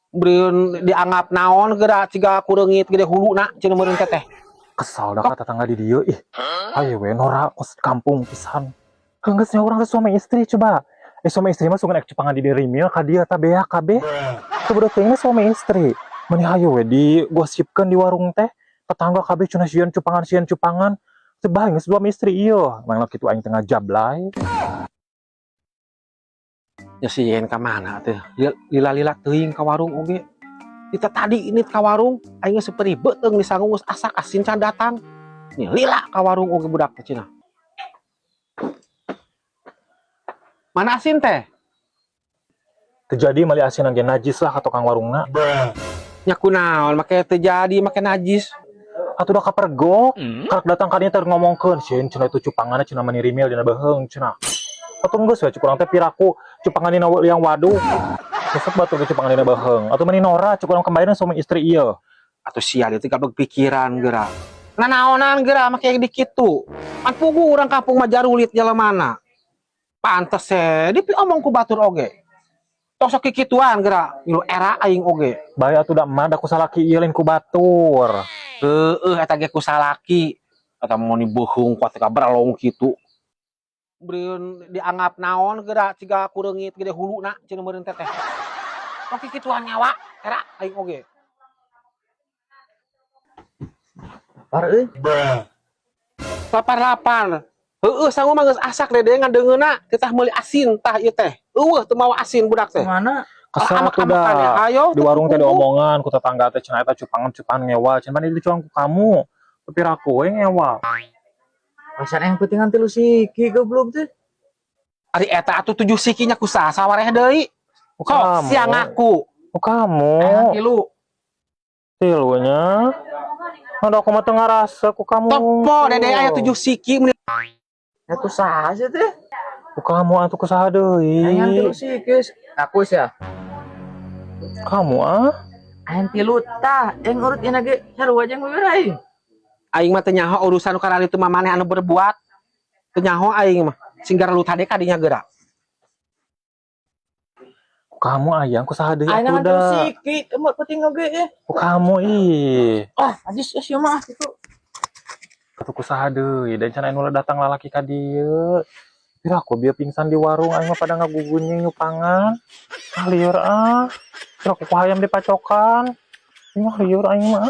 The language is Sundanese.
Beureun dianggap naon geura ciga kureungit gede huluna cenah meureun teteh. Kesal dah ka tetangga di dieu ih. Hayo we norak kos kampung pisan. Geus nya urang teh suami istri coba. Eh, suami istri mah sugan ek cupangan di rimil ka dieu ta beak kabeh. Teu bodoh teuing suami istri. Meni hayo we digosipkeun di warung teh. Tetangga kabeh cenah sieun cupangan, sieun cupangan. Teu bae geus suami istri ieu. Mangna kitu aing teh ngajablay. Ya sieun ka mana teh? Lila-lila teuing ka warung oge. Kita tadi ini ka warung aing geus seperti beuteung disangu geus asak, asin can datang. Nih lila ka warung oge budak teh cenah. Mana asin teh? Terjadi mali asin ge najis lah ka tukang warungna. Nya kunaon make teu jadi make najis? Atuh da kapergok. Karak datang ka dieu teh ngomongkeun sieun cenah itu cupanganna cenah mani rimil dina beuheung cenah. Atuh geus we cuk urang teh piraku cupangan dina liang waduk. Besok batur ge cupangan dina beuheung. Atuh mani norak cuk urang kemarin suami istri ieu. Atuh sia dia tinggal berpikiran geura. Nanaonan geura make di kitu. Pan pugu urang kampung mah jarulit jalemana. Pantes se di omong ku batur oge. Tos sok kikituan geura, milu era aing oge. Bae atuh da emak da ku salaki ieu lain ku batur. Heueuh, eta ge ku salaki. Eta mun beuheung kuat ka beralong kitu. Beureun dianggap naon geura ciga kureungit gede huluna cenah meureun teteh. Sok kikituan nyawa era aing oge. Lapar euy. Lapar-lapar. Heueuh, sangu mah geus asak dede ngadeungeuna titah meuli asin tah ieu teh. Eueuh teu mawa asin budak teh. Mana? Kesel atuh Amak-amakan ya. da. Ayo Di warung teh diomongan ku tetangga teh cenah eta cupangan-cupangan ngewa cenah mani dicuang ku kamu. Tapi raku we ngewa. Pasan yang pentingan tilu siki goblok teh. Ari eta atuh 7 sikinya ku saha sawareh deui? Ku Kok kamu. siang ngaku. Ku kamu. Aing tilu. Tilunya. Ada aku mah teu ngarasa ku kamu. Topo dede aya 7 siki meuni. Atuh saha sih teh? Ku kamu atuh ku saha deui? Aing tilu siki. Aku sih ya. Kamu ah? Aing tilu tah, yang urut ina ge sarua jeung beureum aing. Aing mah teu nyaho urusan nu kararitu mah maneh anu berbuat. Teu nyaho aing mah. Sing garalut hade ka dinya geura. Ku kamu ayang ku saha deui Aing atuh ngan tilu da. siki, emot penting oge eh. Ku kamu ih. Ah, ajis sia mah kitu. Atuh ku saha deui dan cenah anu datang lalaki ka dieu. Pira aku bieu pingsan di warung aing mah pada ngagugunying nyupangan. Ah lieur ah. Pira aku ku hayam dipacokan. Ih mah lieur aing mah.